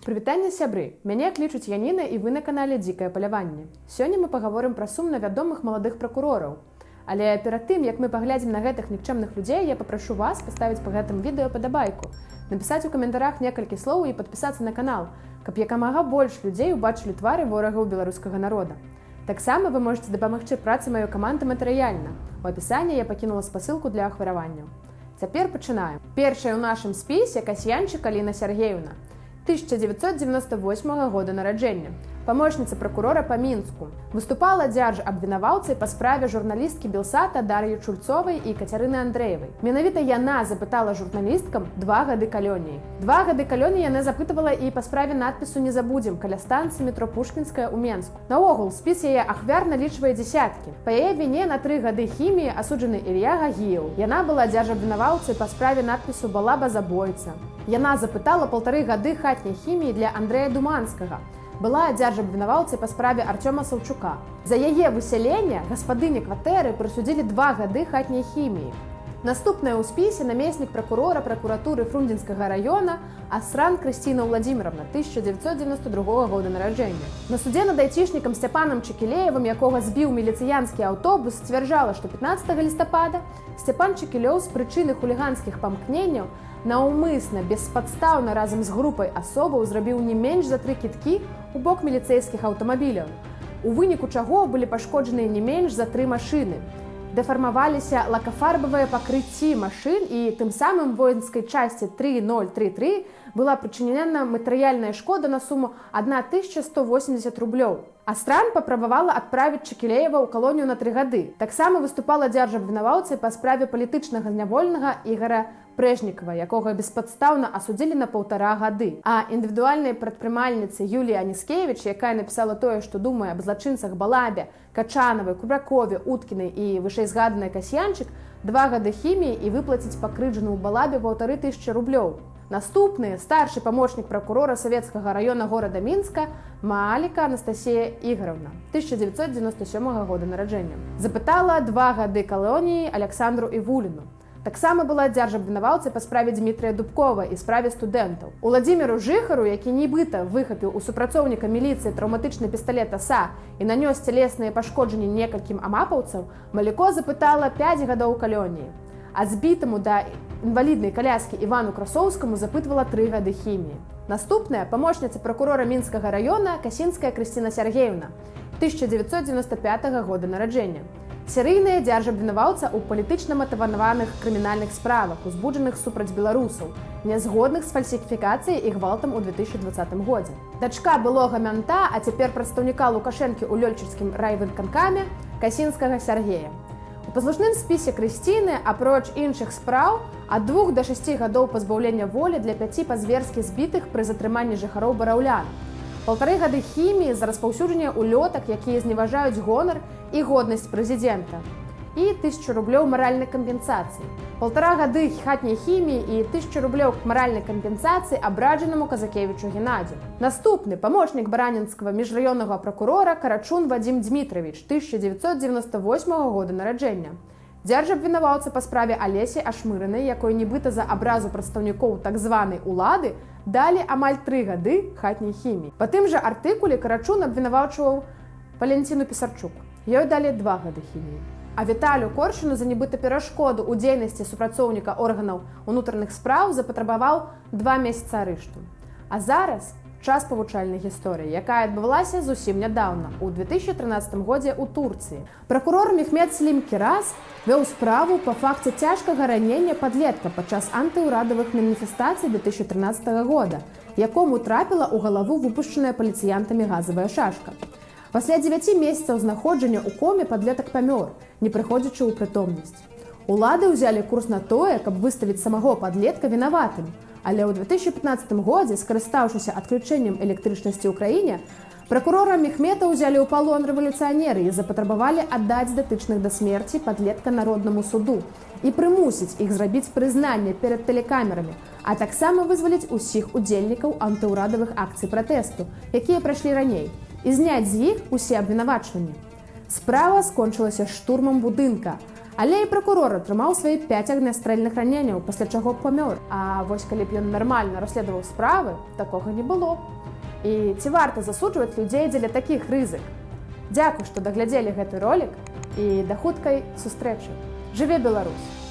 Прывітанне, сябры! Мяне клічуць Яніна, і вы на канале «Дзікае паляванне». Сёння мы пагаворым пра сумна вядомых маладых пракурораў. Але перад тым, як мы паглядзім на гэтых нікчэмных людзей, я папрашу вас паставіць па гэтым відэо падабайку, напісаць у каментарах некалькі слоў і падпісацца на канал, каб якамага больш людзей убачылі твары ворагаў беларускага народа. Таксама вы можаце дапамагчы працы маёй каманды матэрыяльна. У апісанні я пакінула спасылку для ахвяраванняў. Цяпер пачынаем. Першая ў нашым спісе — Касьянчык Аліна Сяргееўна, 1998 года нараджэння. Памочніца пракурора па Мінску. Выступала дзяржабвінаваўцай па справе журналісткі Белсата Дар'і Чульцовай і Кацярыны Андрэевай. Менавіта яна запытала журналісткам 2 гады калоніі. 2 гады калоніі яна запытвала і па справе надпісу «Не забудзем» каля станцыі метро Пушкінская ў Менску. Наогул, спіс яе ахвяр налічвае дзесяткі. Па яе віне на 3 гады хіміі асуджаны Ілья Гагіеў. Яна была дзяржабвінаваўцай па справе надпісу «Балаба забойца». Яна запытала 1,5 гады хатняй хіміі для Андрэя Думанскага. Была дзяржабвінаваўцай па справе Арцёма Саўчука. За яе высяленне гаспадыні кватэры прысудзілі 2 гады хатняй хіміі. Наступная ў спісе — намеснік пракурора пракуратуры Фрунзенскага раёна Асран Крысціна Уладзіміравна, 1992 года нараджэння. На судзе над айцішнікам Сцяпанам Чекілеевым, якога збіў міліцыянскі аўтобус, сцвярджала, што 15 лістапада Сцяпан Чекілёў з прычыны хуліганскіх памкненняў наўмысна, беспадстаўна разам з групай асобаў зрабіў не менш за тры кідкі у бок міліцэйскіх аўтамабіляў. У выніку чаго былі пашкоджаныя не менш за тры машыны. Дэфармаваліся лакафарбавыя пакрыцці машын, і тым самым воінскай часці 3033 была прычынена матэрыяльная шкода на суму 1180 рублёў. Астран патрабавала адправіць Чакілеева ў калонію на 3 гады. Таксама выступала дзяржабвінаваўцай па справе палітычнага зняволенага Ігара Прэжнікава, якога беспадстаўна асудзілі на 1,5 гады. А індывідуальнай прадпрымальніцы Юліі Аніскевіч, якая напісала тое, што думае аб злачынцах Балабе, Качанавай, Кубракове, Уткінай і вышэйзгаданай Касьянчык, 2 гады хіміі і выплаціць пакрыўджанаму Балабе 1500 рублёў. Наступны — старшы памочнік пракурора Савецкага раёна горада Мінска Мааліка Анастасія Ігаровна, 1997 года нараджэння. Запытала 2 гады калоніі Аляксандру Івуліну. Таксама была дзяржабвінаваўцай па справе Дзмітрыя Дубкова і справе студэнтаў. Уладзіміру Жыхару, які нібыта выхапіў у супрацоўніка міліцыі траўматычны пісталет АСА і нанёс цялесныя пашкоджанні некалькім амапаўцаў, Маліко запытала 5 гадоў калоніі. А збітаму да інваліднай каляскі Івану Красоўскаму запытвала 3 гады хіміі. Наступная — памочніца пракурора Мінскага раёна Касінская Крысціна Сяргееўна, 1995 года нараджэння. Серыйная дзяржабвінаваўца ў палітычна матываваных крымінальных справах, узбуджаных супраць беларусаў, нязгодных з фальсіфікацыяй і гвалтам у 2020 годзе. Дачка былога мянта, а цяпер прадстаўніка Лукашэнкі ў Лёльчыцкім райвыканкаме Касінскага Сяргея. У паслужным спісе Крысціны, апроч іншых спраў, ад 2 да 6 гадоў пазбаўлення волі для пяці па-зверскі збітых пры затрыманні жыхароў Бараўлян. 1,5 гады хіміі за распаўсюджанне улётак, якія зневажаюць гонар і годнасць прэзідэнта. І 1000 рублёў маральнай кампенсацыі. 1,5 гады хатняй хіміі і 1000 рублёў маральнай кампенсацыі абраджанаму Казакевічу Геннадзю. Наступны — памочнік баранінскага міжраённага пракурора Карачун Вадзім Дзмітравіч, 1998 года нараджэння. Дзяржабвінаваўца па справе Алесі Ашмырынай, якой нібыта за абразу прадстаўнікоў так званай улады далі амаль 3 гады хатняй хіміі. Па тым жа артыкуле Карачун абвінаваўчваў Валянціну Пісарчук. Ёй далі 2 гады хіміі. А Віталю Коршуну за нібыта перашкоду ў дзейнасці супрацоўніка органаў унутраных спраў запатрабаваў 2 месяца арышту. А зараз час павучальнай гісторыі, якая адбывалася зусім нядаўна, у 2013 годзе ў Турцыі. Пракурор Мехмед Селім Кіраз вёў справу па факце цяжкага ранення падлетка падчас антыўрадавых маніфестацый 2013 года, якому трапіла ў галаву выпушчаная паліцыянтамі газавая шашка. Пасля 9 месяцаў знаходжання ў коме падлетак памёр, не прыходзячы ў прытомнасць. Улады ўзялі курс на тое, каб выставіць самого падлетка вінаватым. Але ў 2015 годзе, скарыстаўшыся адключэннем электрычнасці ў краіне, пракурора Мехмета ўзялі ў палон рэвалюцыянеры і запатрабавалі аддаць датычных да смерці падлетка народнаму суду і прымусіць іх зрабіць прызнанне перад тэлекамерамі, а таксама вызваліць усіх удзельнікаў антыўрадавых акцый пратэсту, якія прайшлі раней, і зняць з іх усе абвінавачванні. Справа скончылася штурмам будынка. Але і пракурор атрымаў свае 5 агнястрэльных раненняў, пасля чаго памёр. А вось калі б ён нармальна расследаваў справы, такога не было. І ці варта засуджваць людзей дзеля такіх рызык? Дзякуй, што даглядзелі гэты ролик, і да хуткай сустрэчы. Жыве Беларусь!